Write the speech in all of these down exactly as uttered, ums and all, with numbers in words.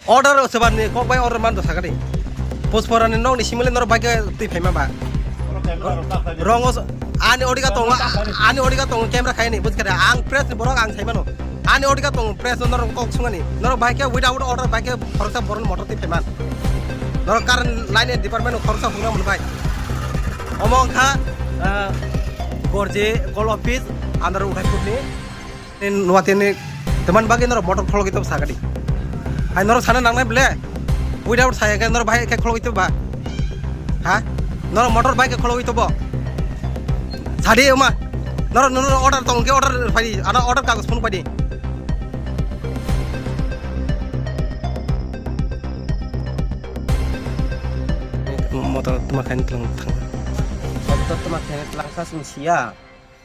Order o sebar ni kok bai order man do sakari. Puspora ni nok ni simile norok bai ke twi phaima ba. Rongo s-, ani odiga tongo, ani odiga tongo camera khaini bujkha de. Ang press ni borok ang saimano. Ani odiga tongo press no norok kok sungani. Norok bai ke without order bai ke khoroksa borok ni motor twi phaiman. Norok current line department no khoroksa hukna mun bai. Omo wngkha, ah, Gorje Call Office under Udaipur ni. Nuwatini teman bagwi norok motor khologwi tobo sakadi. Hai norok sana nangnai ble. Without saya ke norok bahai ke khologwi tobo ba. Ha? Norok motor bike ke khologwi tobo. Sadi oma. Norok, norok order tong ke order pai. Ana order kagos phone pai di. Motor tuma khain tlang thang. Motor tuma khain tlang kha sung sia.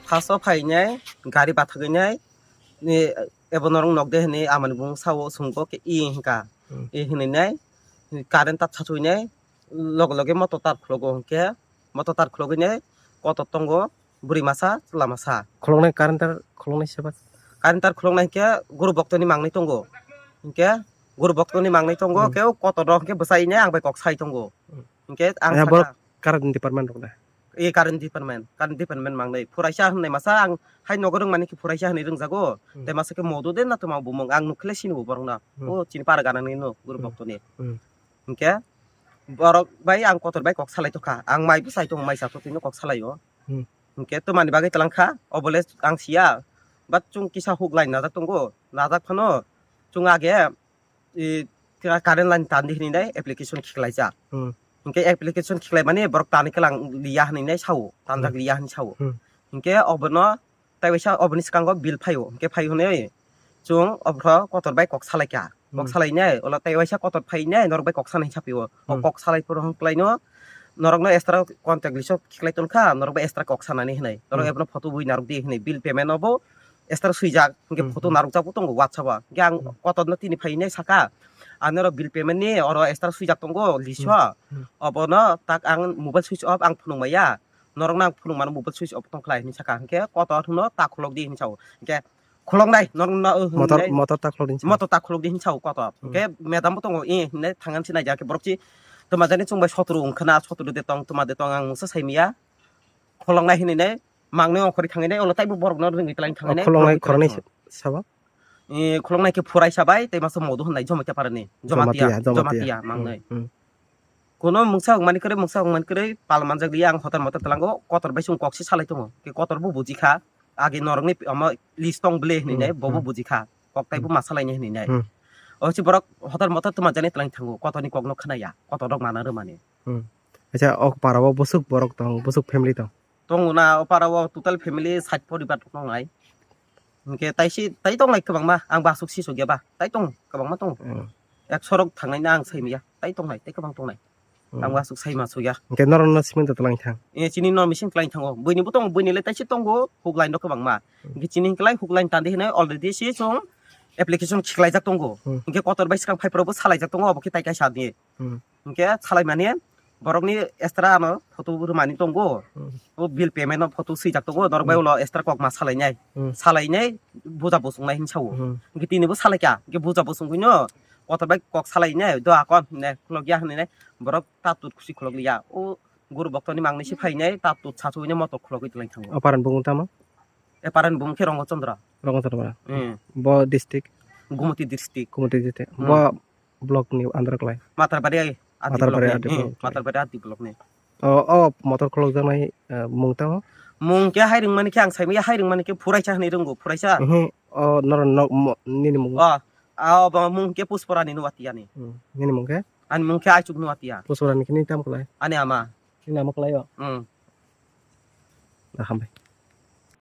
First o phainai, gari bathagwi nai, ni, ebo norok nok de hwnwi amani bung sao, sungbo khe i hwnka. Hmm. I hwnwi nai, current tar sachwi nai, loge loge motor tar khlogo hwnkhe, motor tar khlogwi nai, kotor tongo, bwrwi masa, chwla masa. Khuloknai current tar khuloknai seba? Current tar khuloknai hwnkhe guru boktoni mangnwi tongo. Hwnkhe guru boktoni mangnwi tongo, hmm, khe o kotor rok hwnkhe bwsai nai ang bai kok sai tongo. Hmm. Hwnkhe ang ya, sakha, borok current department rok da? E current department, current department mangnai. Phuraisa hwnwi masa ang hai nogo rwngmani khe phuraisa hwnwi rwngjago. Hmm. Tei masa khe modo de na tuma bumung ang nukhle sini bo borokno. Hmm. O chini para ganangni no guru, hmm, boktoni. Hmm. Hwnkhe borok bai ang kotor bai kok salai tongkha. Ang mai bwsai tongo, mai sa totino kok salaio. Hmm. Hwnkhe twmani bagwi twlang kha, obole ang siya. But chwng kisa huk line najak tongo. Najak phano chwng age i, ka-, current line tandi hinwi nai application khiklaijak. Hmm. Hinkhe application khiklaimani borok tani kwlang liya hinwi nai sao, tanjak, hmm, liya hinwi sao. Hmm. Hinkhe obono tei waisa oboni swkango bill phaio. Hinkhe phai hwnwi chwng oboro kotor bai kok salaikha. Kok, hmm, salainai, ulo tei waisa kotor phainai, norok bai kok sanai sapio. O, hmm, kok salai phuru hwn kwlaino norokno extra contact list o khiklai tonkha, norok bai extra kok sanani hinwi. Norok, hmm, ebono photo bui narwk di hinwi bill payment obo extra swijak, hwnkhe, hmm, photo, hmm, narwkjak bo tongo WhatsApp o. Hwnkhe ang, hmm, kotorno tini phainai saka, ang norok bill payment ni oro extra swijak tongo list o. Hmm. Hmm. Obono tak ang mobile switch off ang phunuk maya. Norokno ang phunuk mano mobile switch off tongkhlai hinwi saka. Hwnkhe kotor hwno ta khulok di hinwi sao. Hwnkhe khuloknai norokno, uh, motor, hwnwi motor ta khulok di hinwi sao. Motor ta khulok di hinwi sao kotor. Hmm. Hwnkhe madam bo tongo, eh, hinwi thangan se naijak khe borok si twmajani chwng bai sotro wngkhana, sotro de tong, twma de tong ang mungsa saimaya. Khuloknai hinwi nai. Mangnwi ongkhorwi thangnai, ulo taibo borokno rwngwi twlaini thangnai, khuloknai khoroknwi sabo? Eh, khuloknai khe Phuraisa bai tei masa Modu hwnwi Jamatia parani. Jamatia, Jamatia, Jamatia, Jamatia, hmm, mangnwi. Hmm. Kuno mungsa wngmani kwrwi, mungsa wngmani kwrwi pal manjak liya ang hotel motel twlango, kotor bai chwng kok se salai tongo. Khe kotor bo buji kha, age norokni omo list tong ble hinwi, hmm, nai, bobo, hmm, buji kha. Kok taibo, hmm, ma salaini hinwi nai. Hmm. O si borok hotel motel twma jani twlang thango, kotorni kokno khwnaya, kotor rok mana rwmani. Hmm. Acha, ok para o bwswk borok tong, bwswk family tong? Tongo na, o para o total family sait poribar tongnai. Hwnkhe tai si, tai tongnai kwbangma, ang bo aswk si sokya ba, tai tong, kwbangma tongo. Hmm. Ekso rok thangnai na ang saimaya, tai tongnai, tai kwbang tongnai. Hmm. Ang bo aswk saima sokya. Hwnkhe norokno simi da twlang thang? Eh, chini no machine twlang thango. Buini bo tongo, buini le tai si tongo, huk line rok kwbangma. Hmm. Hwnkhe chini hwnkhe lai huk line tandi hinwi already si chwng application khiklaijak tongo. Hmm. Hwnkhe kotor bai swkang phai phuru bo salaijak tongo, obo khe tai kaisa di. Hmm. Hwnkhe salaimani borokni extra ano photo rwmani tongo. Hmm. O bill payment no photo swijak tongo, norok bai, hmm, ulo extra kok ma salainai. Hmm. Salainai buja bosongnai hinwi sao. Hmm. Hwnkhe tini bo salaikha, hwnkhe buja bosongwi no kotor bai kok salainai, do akon hinwi khulokya hinwi nai borok ta tut khusi khulokliya. O guru boktoni mangni se phainai, ta tut sachuino motor khulogwi twlang thango. O paran bumung tamo? E paran bumung khe Rongo Chandra. Rongo Chandra. Hmm. Bo district? Gumoti district. Gumoti district. Hmm. Bo block ni under klai? Matarbari R D Matarbari block ni. R D block Hmm, ni. Matarbari R D block ni. O, o motor khulokjaknai, eh, mung tamo? Mung khe hai rwngmani khe ang saimaya, hai rwngmani khe Phuraisa hinwi rwngo, Phuraisa. Mhm. O, noro nok mo-, nini mung? O, a, o, bo mung khe Puspora ni Nuatia ni. Hmm. Nini mung khe? Ani mung khe Aichuk Nuatia. Puspora ni khe nini tamo klai? Ani ama. Nini ama klai o? Hmm. Da, hambai.